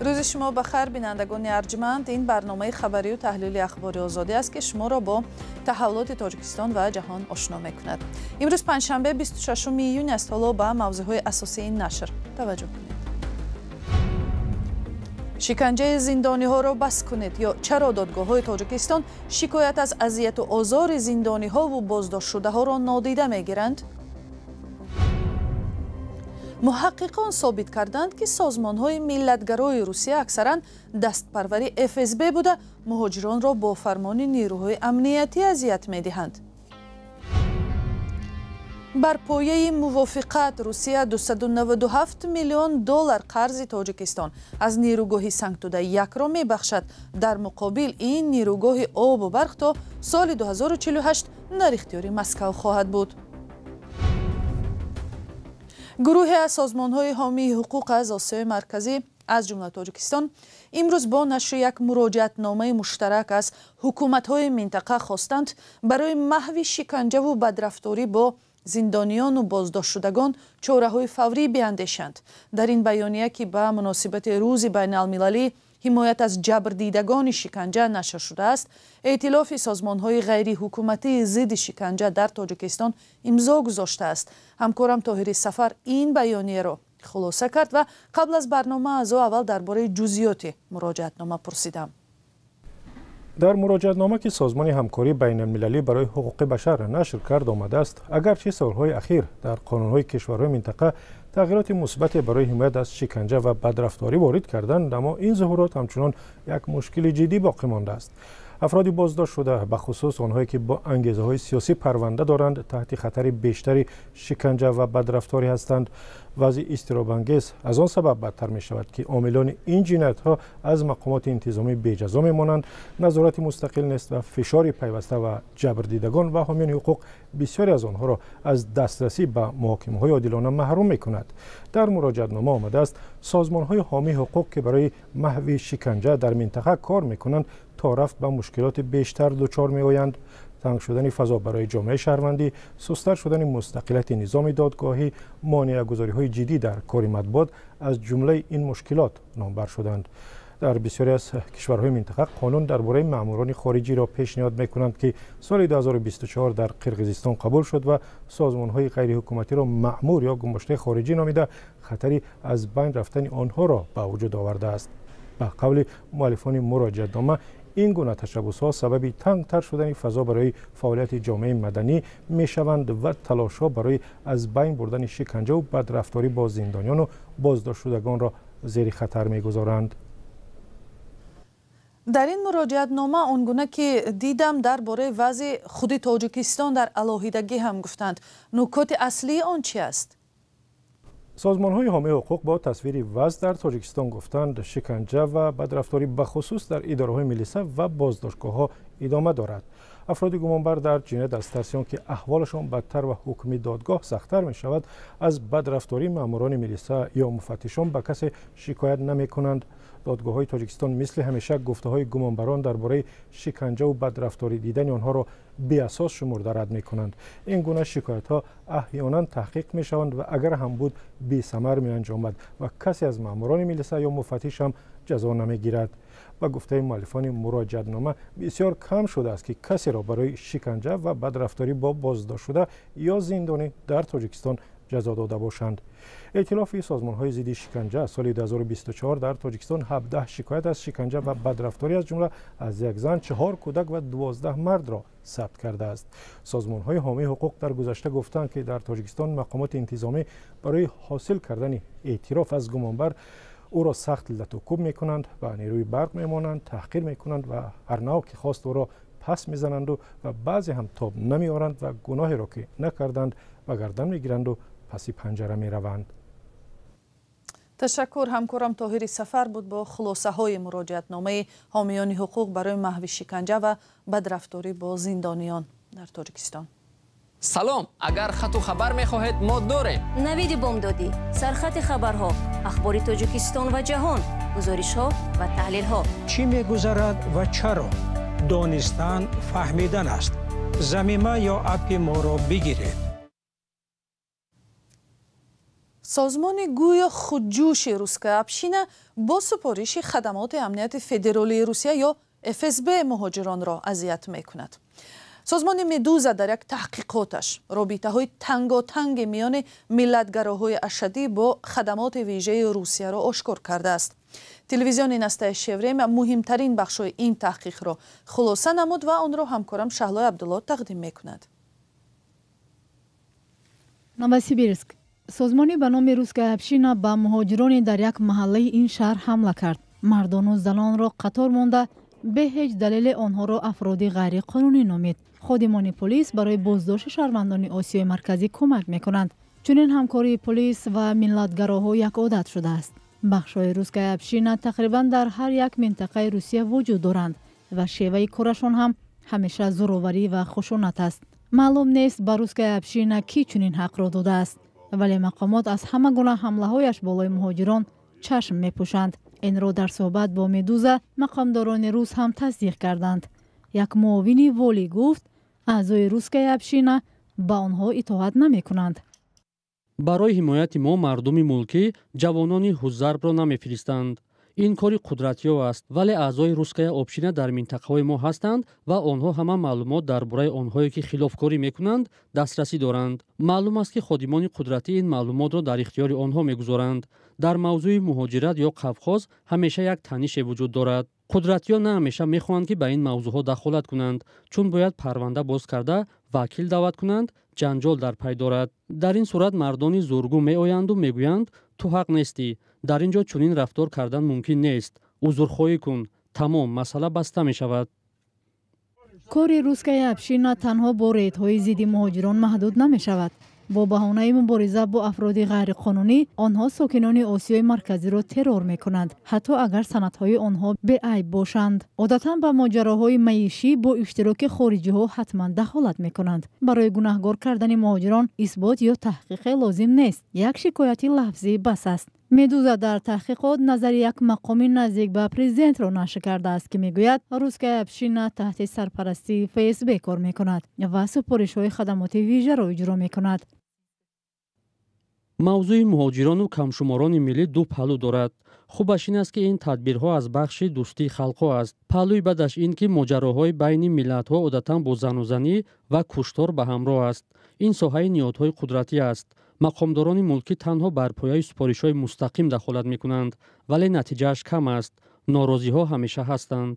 Рӯзи шумо ба хайр, бинандагони арҷманд. Ин барномаи хабарию таҳлили Ахбори Озодӣ аст, ки шуморо бо таҳаввулоти Тоҷикистон ва ҷаҳон ошно мекунад. Имрӯз панҷшанбе, 26 июн аст. Ҳоло ба мавзӯъҳои асосии ин нашр таваҷҷӯҳ кунед. Шиканҷаи зиндониҳоро бас кунед ё чаро додгоҳҳои Тоҷикистон шикоят аз азияту озори зиндониҳову боздоштшудаҳоро нодида мегиранд? Муҳаққиқон собит карданд, ки созмонҳои миллатгарои Русия аксаран дастпарвари ФСБ буда, муҳоҷиронро бо фармони нерӯҳои амниятӣ азият медиҳанд. Бар пояи мувофиқат Русия 297 миллион доллар қарзи Тоҷикистон аз нерӯгоҳи Сангтуда якро мебахшад. Дар муқобил ин нерӯгоҳи обу барқ то соли 2048 дар ихтиёри Москав хоҳад буд. Гурӯҳе аз созмонҳои ҳомии ҳуқуқ аз Осиёи Марказӣ, аз ҷумла Тоҷикистон, имрӯз бо нашри як муроҷиатномаи муштарак аз ҳукуматҳои минтақа хостанд барои маҳви шиканҷаву бадрафторӣ бо зиндониёну боздоштшудагон чораҳои фаврӣ биандешанд. Дар ин баёния, ки ба муносибати рӯзи байналмилалӣ ҳимоят аз ҷабрдидагони шиканҷа нашр шудааст, эътилофи созмонҳои ғайриҳукуматии зидди шиканҷа дар Тоҷикистон имзо гузоштааст. Ҳамкорам Тоҳири Сафар ин баёнияро хулоса кард ва қабл аз барнома аз ӯ аввал дар бораи ҷузъиёти муроҷиатнома пурсидам. Дар муроҷиатнома, ки Созмони ҳамкории байналмилалӣ барои ҳуқуқи башар нашр кард, омадааст, агарчи солҳои ахир дар қонунҳои кишварҳои минтақа тағйироти мусбате барои ҳимоят аз шиканҷа ва бадрафторӣ ворид карданд, аммо ин зуҳурот ҳамчунон як мушкили ҷиддӣ боқӣ мондааст. Афроди боздоштшуда, бахусус онҳое ки бо ангезаҳои сиёсӣ парванда доранд, таҳти хатари бештари шиканҷа ва бадрафторӣ ҳастанд. Вазъи изтиробангез аз он сабаб бадтар мешавад, ки омилони ин ҷиноятҳо аз мақомоти интизомӣ беҷазо мемонанд, назорати мустақил нест ва фишори пайваста ва ҷабрдидагон ва ҳомиёни ҳуқуқ бисёре аз онҳоро аз дастрасӣ ба муҳокимаҳои одилона маҳрум мекунад. Дар муроҷиатнома омадааст, созмонҳои ҳомии ҳуқуқ, ки барои маҳви шиканҷа дар минтақа кор мекунанд, то рафт ба мушкилоти бештар дучор меоянд. Танг шудани фазо барои ҷомеаи шаҳрвандӣ, сустар шудани мустақилияти низоми додгоҳӣ, монеагузориҳои ҷиддӣ дар кори матбуот аз ҷумлаи ин мушкилот номбар шуданд. Дар бисёре аз кишварҳои минтақа қонун дар бораи маъмурони хориҷиро пешниҳод мекунанд, ки соли 2024 дар Қирғизистон қабул шуд ва созмонҳои ғайриҳукуматиро маъмур ё гумоштаи хориҷӣ номида, хатари аз байн рафтани онҳоро ба вуҷуд овардааст. Ба қавли муаллифони муроҷиатнома, ин гуна ташаббусҳо сабаби тангтар шудани фазо барои фаъолияти ҷомеаи маданӣ мешаванд ва талошҳо барои аз байн бурдани шиканҷаву бадрафторӣ бо зиндониёну боздоштшудагонро зери хатар мегузоранд. Дар ин муроҷиатнома, он гуна ки дидам, дар бораи вазъи худи Тоҷикистон дар алоҳидагӣ ҳам гуфтанд. Нукоти аслии он чи аст? Созмонҳои ҳомии ҳуқуқ бо тасвири вазъ дар Тоҷикистон гуфтанд, шиканҷа ва бадрафторӣ бахусус дар идораҳои милиса ва боздоштгоҳҳо идома дорад. Афроди гумонбар дар ҷиноят аз тарси он ки аҳволашон бадтар ва ҳукми додгоҳ сахттар мешавад, аз бадрафтории маъмурони милиса ё муфаттишон ба касе шикоят намекунанд. Додгоҳҳои Тоҷикистон мисли ҳамеша гуфтаҳои гумонбарон дар бораи шиканҷаву бадрафторӣ дидани онҳоро беасос шумурда рад мекунанд. Ин гуна шикоятҳо аҳёнан таҳқиқ мешаванд ва агар ҳам буд, бесамар меанҷомад ва касе аз маъмурони милиса ё муфаттиш ҳам ҷазо намегирад. Ба гуфтаи муаллифони муроҷиатнома, бисёр кам шудааст, ки касеро барои шиканҷа ва бадрафторӣ бо боздоштшуда ё зиндонӣ дар Тоҷикистон ҷазо дода бошанд. Эътилофи созмонҳои зидди шиканҷа аз соли 2024 дар Тоҷикистон 17 шикоят аз шиканҷа ва бадрафторӣ, аз ҷумла аз як зан, 4 кӯдак ва 12 мардро сабт кардааст. Созмонҳои ҳомии ҳуқуқ дар гузашта гуфтанд, ки дар Тоҷикистон мақомоти интизомӣ барои ҳосил кардани эътироф аз гумонбар ӯро сахт латукӯб мекунанд, ба нерӯи барқ мемонанд, таҳқир мекунанд ва ҳар нав ки хост ӯро пас мезананду ва баъзе ҳам тоб намеоранд ва гуноҳеро ки накарданд ба гардан мегиранду паси панҷара мераванд. Ташаккур. Ҳамкорам Тоҳири Сафар буд бо хулосаҳои муроҷиатномаи ҳомиёни ҳуқуқ барои маҳви шиканҷа ва бадрафторӣ бо зиндониён дар Тоҷикистон. Салом, агар хату хабар мехоҳед, мо дорем. Навиди бомдодӣ, сархати хабарҳо, ахбори Тоҷикистон ва ҷаҳон, гузоришҳо ва таҳлилҳо. Чӣ мегузарад ва чаро? Донистан фаҳмидан аст. Замима ё аппи моро бигиред. Созмони гӯё худҷӯши Русская община бо супориши хадамоти амнияти федералии Русия ё ФСБ муҳоҷиронро азият мекунад. Созмони Медуза дар як таҳқиқоташ робитаҳои танготанги миёни миллатгароҳои ашаддӣ бо хадамоти вижаи Русияро ошкор кардааст. Телевизиони Настоящее время муҳимтарин бахшҳои ин таҳқиқро хулоса намуд ва онро ҳамкорам Шаҳлои Абдулло тақдим мекунад. Новосибирск. Созмони ба номи Русская община ба муҳоҷирони дар як маҳаллаи ин шаҳр ҳамла кард. Мардону занонро қатор монда, бе ҳеҷ далеле онҳоро афроди ғайриқонунӣ номид. Ходимони полис барои боздошти шаҳрвандони Осиёи Марказӣ кӯмак мекунанд. Чунин ҳамкории полис ва миллатгароҳо як одат шудааст. Бахшҳои Русская община тақрибан дар ҳар як минтақаи Русия вуҷуд доранд ва шеваи корашон ҳам ҳамеша зӯроварӣ ва хушунат аст. Маълум нест, ба Русская община кӣ чунин ҳақро додааст, вале мақомот аз ҳама гуна ҳамлаҳояш болои муҳоҷирон чашм мепӯшанд. Инро дар суҳбат бо Медуза мақомдорони рус ҳам тасдиқ карданд. Як муовини волӣ гуфт, аъзои Русская община ба онҳо итоат намекунанд. Барои ҳимояти мо мардуми мулкӣ ҷавонони ҳуззарбро намефиристанд. Ин кори қудратиё аст, вале аъзои Русская община дар минтақаҳои мо ҳастанд ва онҳо ҳама маълумот дар бораи онҳое, ки хилофкорӣ мекунанд, дастрасӣ доранд. Маълум аст, ки ходимони қудратӣ ин маълумотро дар ихтиёри онҳо мегузоранд. Дар мавзӯи муҳоҷират ё Қавқоз ҳамеша як танише вуҷуд дорад. Қудратиё на ҳамеша мехоҳанд, ки ба ин мавзӯъҳо дахолат кунанд, чун бояд парванда боз карда, вакил даъват кунанд, ҷанҷол дар пай дорад. Дар ин сурат мардони зӯргӯ меоянду мегӯянд: «Ту ҳақ нестӣ, дар ин ҷо чунин рафтор кардан мумкин нест, узрхоҳӣ кун». Тамом, масъала баста мешавад. Кори Русская община танҳо бо рейдҳои зидди муҳоҷирон маҳдуд намешавад. Бо баҳонаи мубориза бо афроди ғайриқонунӣ онҳо сокинони Осиёи Марказиро террор мекунанд, ҳатто агар санадҳои онҳо беайб бошанд. Одатан ба моҷароҳои маишӣ бо иштироки хориҷиҳо ҳатман дахолат мекунанд. Барои гунаҳгор кардани муҳоҷирон исбот ё таҳқиқе лозим нест, як шикояти лафзӣ бас аст. Медуза дар таҳқиқот назари як мақоми наздик ба президентро нашр кардааст, ки мегӯяд, Русская община таҳти сарпарастии ФСБ кор мекунад ва супоришҳои хадамоти вижаро иҷро мекунад. Мавзӯи муҳоҷирону камшуморони миллӣ ду паҳлӯ дорад. Хубаш ин аст, ки ин тадбирҳо аз бахши дӯстии халқҳо аст. Паҳлӯи бадаш ин, ки моҷароҳои байни миллатҳо одатан бо занузанӣ ва куштор ба ҳамроҳ аст. Ин соҳаи ниҳодҳои қудратӣ аст. Мақомдорони мулкӣ танҳо бар пояи супоришҳои мустақим дахолат мекунанд, вале натиҷааш кам аст. Норозиҳо ҳамеша ҳастанд.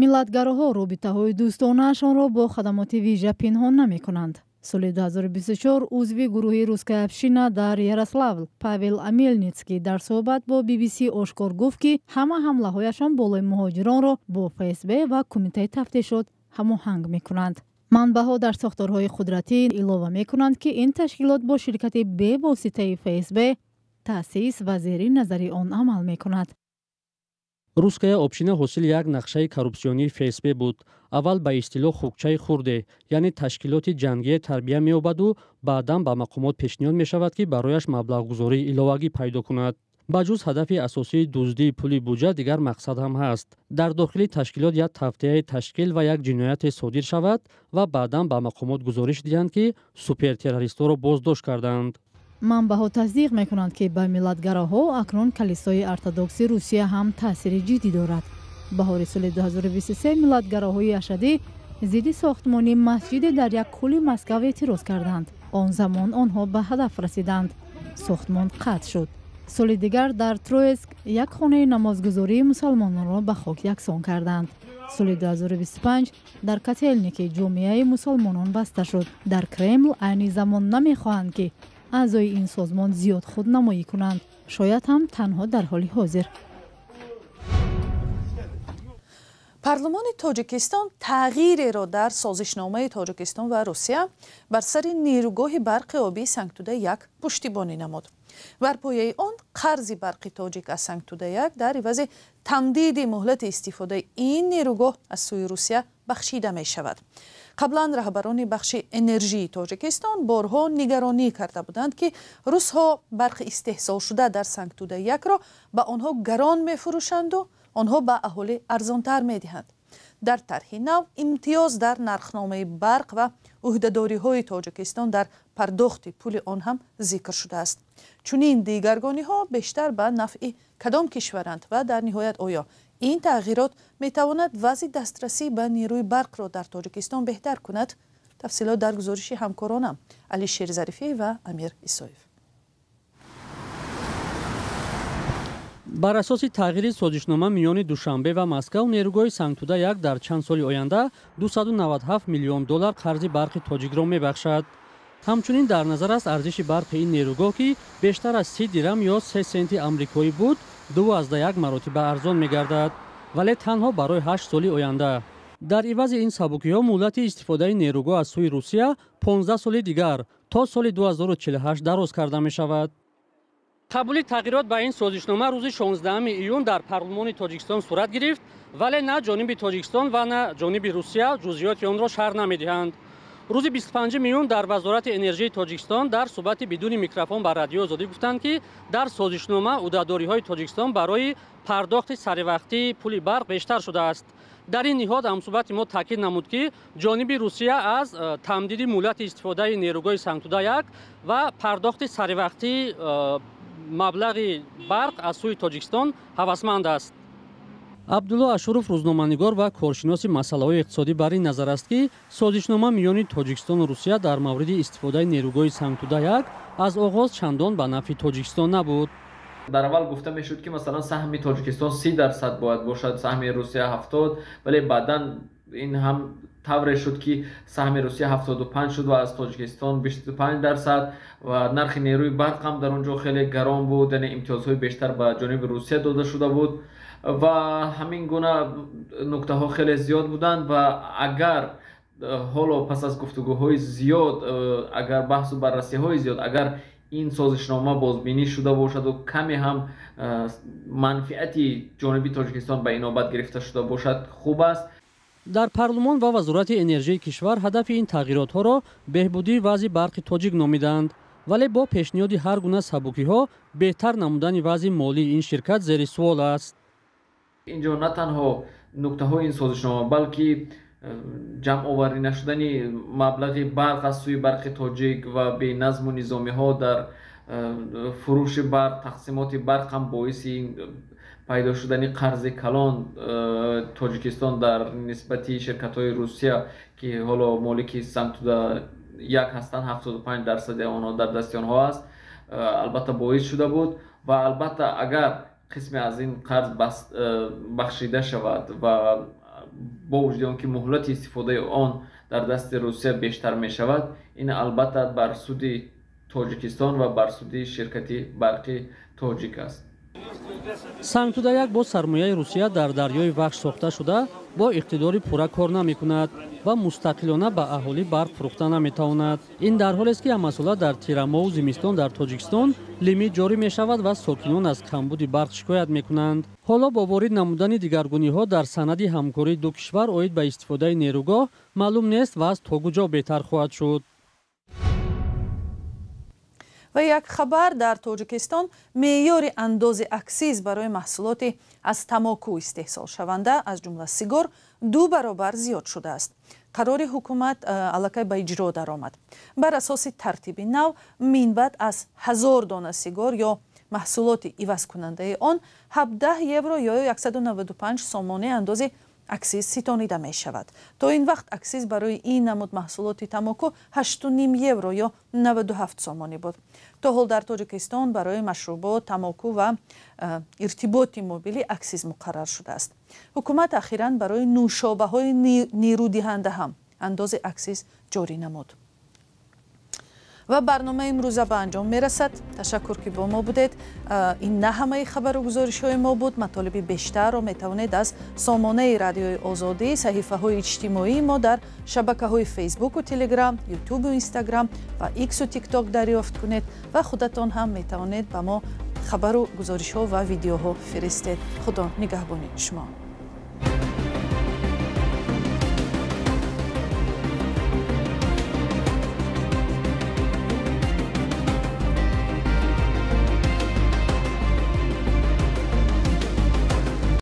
Миллатгароҳо робитаҳои дӯстонаашонро бо хадамоти вижа пинҳон намекунанд. Соли 2024 узви гурӯҳи Русская община дар Ярославл Павел Амельницкий дар суҳбат бо BBC ошкор гуфт, ки ҳама ҳамлаҳояшон болои муҳоҷиронро бо ФСБ ва Кумитаи тафтишот ҳамоҳанг мекунанд. Манбаъҳо дар сохторҳои қудратӣ илова мекунанд, ки ин ташкилот бо ширкати бевоситаи ФСБ таъсис ва зери назари он амал мекунад. Русская община ҳосили як нақшаи коррупсионии ФСБ буд. Аввал ба истилоҳ хукчаи хурде, яъне ташкилоти ҷангие тарбия меёбаду баъдан ба мақомот пешниҳод мешавад, ки барояш маблағгузории иловагӣ пайдо кунад. Ба ҷуз ҳадафи асосии дуздии пули буҷа дигар мақсад ҳам ҳаст. Дар дохили ташкилот як тавтияи ташкил ва як ҷинояте содир шавад ва баъдан ба мақомот гузориш диҳанд, ки супертеррористҳоро боздошт кардаанд. Манбаъҳо тасдиқ мекунанд, ки ба миллатгароҳо акнун калисои ортодокси Русия ҳам таъсири ҷиддӣ дорад. Баҳори соли 2023 миллатгароҳои ашаддӣ зидди сохтмони масҷиде дар як кӯли Москав эътироз карданд. Он замон онҳо ба ҳадаф расиданд, сохтмон қатъ шуд. Соли дигар дар Троицк як хонаи намозгузории мусалмононро ба хок яксон карданд. Соли 2025 дар Котелники ҷомеаи мусалмонон баста шуд. Дар Кремл айни замон намехоҳанд, ки аъзои ин созмон зиёд худнамоӣ кунанд, шояд ҳам танҳо дар ҳоли ҳозир. Парлумони Тоҷикистон тағйиреро дар созишномаи Тоҷикистон ва Русия бар сари нерӯгоҳи барқи обии Сангтуда 1 пуштибонӣ намуд. Бар пояи он қарзи барқи тоҷик аз Сангтуда 1 дар ивази тамдиди муҳлати истифодаи ин нерӯгоҳ аз сӯи Русия бахшида мешавад. Қаблан раҳбарони бахши энержии Тоҷикистон борҳо нигаронӣ карда буданд, ки русҳо барқи истеҳсолшуда дар Сангтуда 1-ро ба онҳо гарон мефурӯшанду онҳо ба аҳолӣ арзонтар медиҳанд. Дар тарҳи нав имтиёз дар нархномаи барқ ва ӯҳдадориҳои Тоҷикистон дар пардохти пули он ҳам зикр шудааст. Чунин дигаргониҳо бештар ба нафъи кадом кишваранд ва дар ниҳоят оё ин тағйирот метавонад вазъи дастрасӣ ба нерӯи барқро дар Тоҷикистон беҳтар кунад? Тафсилот дар гузориши ҳамкоронам Алишер Зарифӣ ва Амир Исоев. Бар асоси тағйири созишнома миёни Душанбе ва Москав, нерӯгоҳи Сангтуда 1 дар чанд соли оянда 297 миллион доллар қарзи барқи тоҷикро мебахшад. Ҳамчунин дар назар аст арзиши барқи ин нерӯгоҳ, ки бештар аз 30 дирам ё 3 сенти амрикоӣ буд, 2,1 маротиба арзон мегардад, вале танҳо барои 8 соли оянда. Дар ивази ин сабукиҳо муҳлати истифодаи нерӯгоҳ аз сӯи Русия 15 соли дигар то соли 2048 дароз карда мешавад. Қабули тағйирот ба ин созишнома рӯзи 16 июн дар парлумони Тоҷикистон сурат гирифт, вале на ҷониби Тоҷикистон ва на ҷониби Русия ҷузъиёти онро шарҳ намедиҳанд. Рӯзи 25 июн дар Вазорати энержии Тоҷикистон дар суҳбати бидуни микрофон ба Радиои Озодӣ гуфтанд, ки дар созишнома ӯҳдадориҳои Тоҷикистон барои пардохти саривақтии пули барқ бештар шудааст. Дар ин ниҳод ҳамсуҳбати мо таъкид намуд, ки ҷониби Русия аз тамдиди муҳлати истифодаи нерӯгоҳи Сангтуда 1 ва пардохти саривақтии маблағи барқ аз сӯи Тоҷикистон ҳавасманд аст. Абдулло Ашуров, рӯзноманигор ва коршиноси масъалаҳои иқтисодӣ, бар ин назар аст, ки созишнома миёни Тоҷикистону Русия дар мавриди истифодаи нерӯгоҳи Сангтуда 1 аз оғоз чандон ба нафъи Тоҷикистон набуд. Дар аввал гуфта мешуд, ки масалан саҳми Тоҷикистон 30% бояд бошад, саҳми Русия 70, вале баъдан ин ҳам тавре шуд, ки саҳми Русия 75 шуд ва аз Тоҷикистон 25%, ва нархи нерӯи барқ ҳам дар он ҷо хеле гарон буд, яъне имтиёзҳои бештар ба ҷониби Русия дода шуда буд ва ҳамин гуна нуктаҳо хеле зиёд буданд. Ва агар ҳоло пас аз гуфтугӯҳои зиёд, агар баҳсу баррасиҳои зиёд, агар ин созишнома бозбинӣ шуда бошаду каме ҳам манфиати ҷониби Тоҷикистон ба инобат гирифта шуда бошад, хуб аст. Дар парлумон ва Вазорати энержии кишвар ҳадафи ин тағйиротҳоро беҳбудии вазъи барқи тоҷик номиданд, вале бо пешниҳоди ҳар гуна сабукиҳо беҳтар намудани вазъи молии ин ширкат зери суол аст. Инҷо на танҳо нуктаҳои ин созишнома, балки ҷамъоварӣ нашудани маблағи барқ аз сӯи барқи тоҷик ва беназму низомиҳо дар фурӯши барқ, тақсимоти барқ ҳам боиси пайдо шудани қарзи калон Тоҷикистон дар нисбати ширкатҳои Русия, ки ҳоло молики Сангтуда 1 ҳастанд, 75% онҳо дар дасти онҳо аст, албатта боис шуда буд. Ва албатта агар қисме аз ин қарз бахшида шавад ва бо вуҷуди он ки муҳлати истифодаи он дар дасти Русия бештар мешавад, ин албатта бар суди Тоҷикистон ва бар суди ширкати барқи тоҷик аст. Сангтуда 1 бо сармояи Русия дар дарёи Вахш сохта шуда, бо иқтидори пурра кор намекунад ва мустақилона ба аҳолӣ барқ фурӯхта наметавонад. Ин дар ҳолест, ки ҳамасола дар тирамоҳу зимистон дар Тоҷикистон лимит ҷорӣ мешавад ва сокинон аз камбуди барқ шикоят мекунанд. Ҳоло бо ворид намудани дигаргуниҳо дар санади ҳамкории ду кишвар оид ба истифодаи нерӯгоҳ маълум нест вазъ то куҷо беҳтар хоҳад шуд. Ва як хабар: дар Тоҷикистон меъёри андози аксиз барои маҳсулоти аз тамоку истеҳсолшаванда, аз ҷумла сигор, 2 баробар зиёд шудааст. Қарори ҳукумат аллакай ба иҷро даромад. Бар асоси тартиби нав, минбаъд аз 1000 дона сигор ё маҳсулоти ивазкунандаи он 17 евро ё 195 сомонӣ андози аксиз ситонида мешавад. То ин вақт аксиз барои ин намуд маҳсулоти тамоку 8,5 евро ё 97 сомонӣ буд. То ҳол дар Тоҷикистон барои машрубот, тамоку ва иртиботи мобилӣ аксиз муқаррар шудааст. Ҳукумат ахиран барои нӯшобаҳои нерӯдиҳанда ҳам андози аксиз ҷорӣ намуд. Ва барномаи имрӯза ба анҷом мерасад. Ташаккур, ки бо мо будед. Ин на ҳамаи хабару гузоришҳои мо буд. Матолиби бештарро метавонед аз сомонаи Радиои Озодӣ, саҳифаҳои иҷтимоии мо дар шабакаҳои Фейсбуку Телеграм, Ютубу Инстаграм ва Иксу Тикток дарёфт кунед ва худатон ҳам метавонед ба мо хабару гузоришҳо ва видеоҳо фиристед. Худо нигаҳбони шумо.